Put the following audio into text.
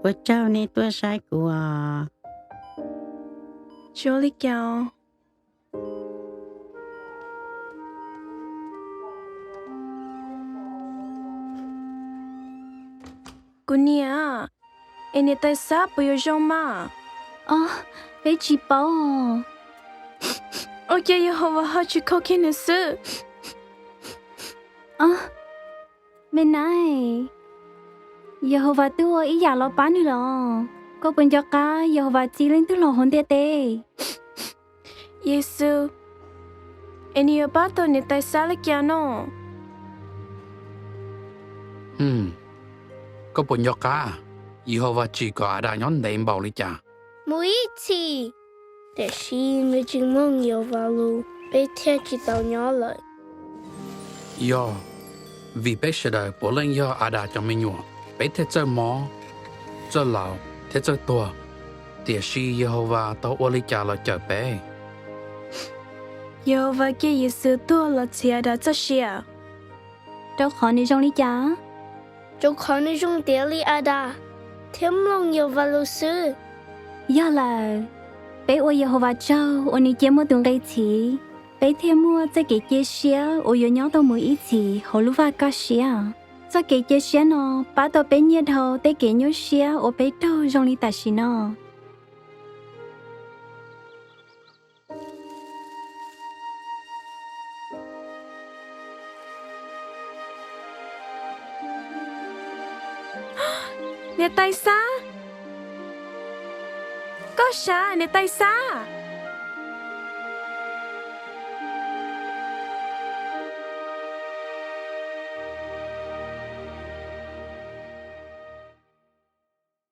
Ua tsaug nej tuaj saib kuv os. Tsis ua li cas. Kuv niam, es niam tais Xab puas yuav zoo mas? Os, peb tsis paub. Ua cas Yehauvas ho tsis kho kiag nws xwb? Os, me nab, Yehauvas twb ua ib yam los pab nws los. Koj puas nco qab Yehauvas txib leej twg los hauv ntiaj teb? Yexus, es nws yuav pab tau niam tais Xab li cas no? Koj puas nco qab Yehauvas tsim kom Adas nyob ntev npaum li cas? Mus ib txhis. Tiam sis nws tsis mloog Yehauvas lus, peb thiaj tsis tau nyob lawm. Yog vim peb sawv daws puav leej yog Adas cov me nyuam, peb thiaj txawj mob, txawj laus thiab txawj tuag. Tiam sis Yehauvas tau ua li cas los cawm peb? Yehauvas cia Yexus tuag los txhiv Adas txoj sia. Rau qhov nws zoo li cas? Rau qhov nws zoo tiav li Adas thiab mloog Yehauvas lus xwb. Yog lawm, peb ua Yehauvas tsaug uas nws cia muaj tus nqi txhiv, peb thiaj muaj txoj kev cia siab uas yuav nyob tau mus ib txhis hauv lub vaj kaj siab. Txoj kev cia siab no pab tau peb nyiaj dhau tej kev nyuaj siab uas peb raug zoo li tam sim no. Niam tais Xab! Koj sav, niam tais Xab!